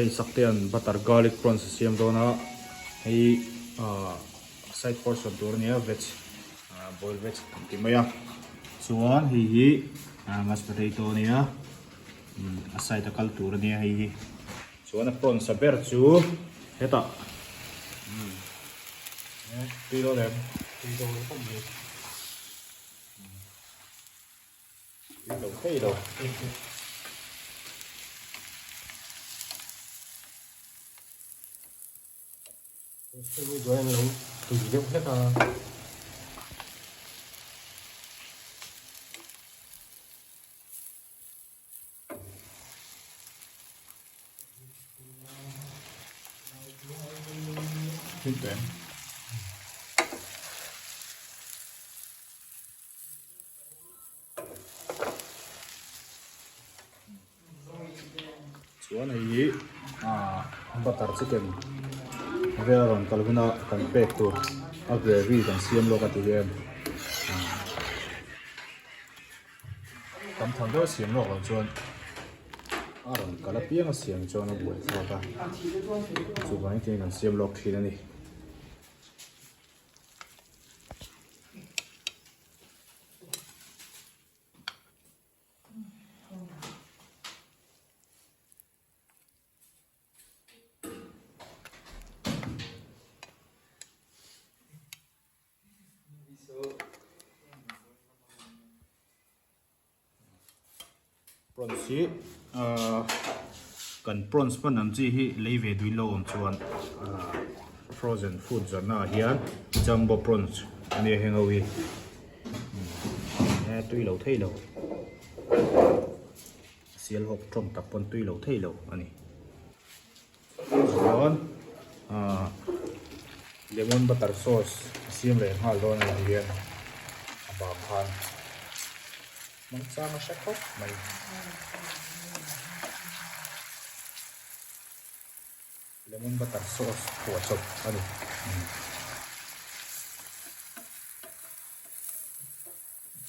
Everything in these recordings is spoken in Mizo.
Hei Saktea'n butter garlic prawns a siam dawn a, hei ahh side portion tur a nia veg ahh boil veg kan ti mai a, chuan hei hi ahh mashed potato a nia umm a side a kal tur a nia hei hi, chuan a prawns a ber chu hetah umm tui dawn em? Tui dawn khawp mai. Lo thei lo. Hemi duai an lo tui deuh hlek a. Chuan hei hi ah butter chicken vel a rawn kal huna kan pek tur a gravy kan siam lawk a ti hian tam tham deuh a siam lawk loh chuan a rawn kal apiang a siam chuan a buaithlak a chuvangin tin kan siam lawk thin a ni. Prawns hi ahh kan prawns hman ang chi hi lei ve duin lo awm chuan ahh frozen food zawrhna ah hian jumbo prawns a nia heng ho hi e tui lo thei lo sial hawk tawng tak pawn tui lo thei lo a ni chuan ahh lemon butter sauce a siam leh nghal dawn a nih hian a bang khan hmangchang a hre khawp mai. Lemon butter sauce phuah chawp a ni.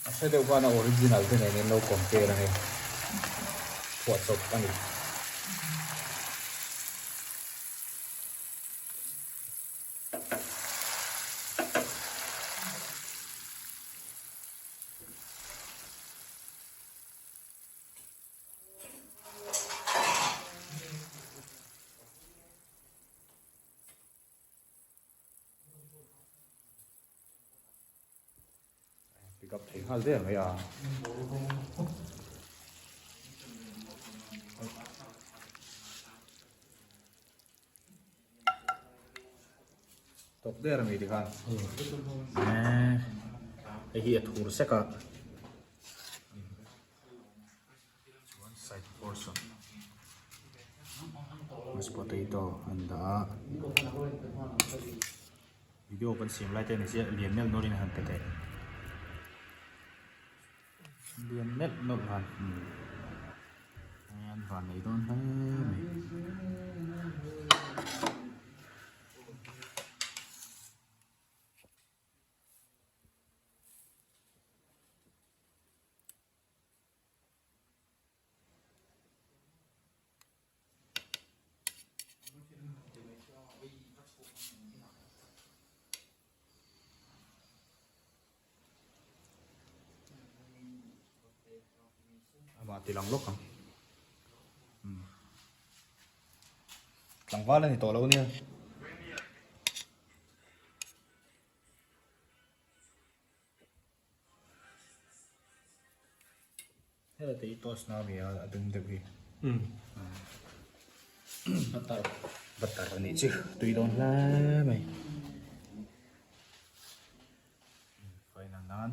A hre deuh khan a original te nen in lo compare ange phuah chawp a ni. Pick up thei nghal der mai a. Tawk der a mi tikhan. Hei hi a thur sek a. Chuan side portion mashed potato an dah a video kan siam lai te a ni chiah lian nelh nawlh in a han pe teh lian nelh nawlh han an van nei dawn hle mai. Amah ti lang lawk ang. Tlangval a ni tawh lo nia. Hela te hi toast na ami a a dum deuh hi butter butter a nih chu tui dawn hle mai final nan.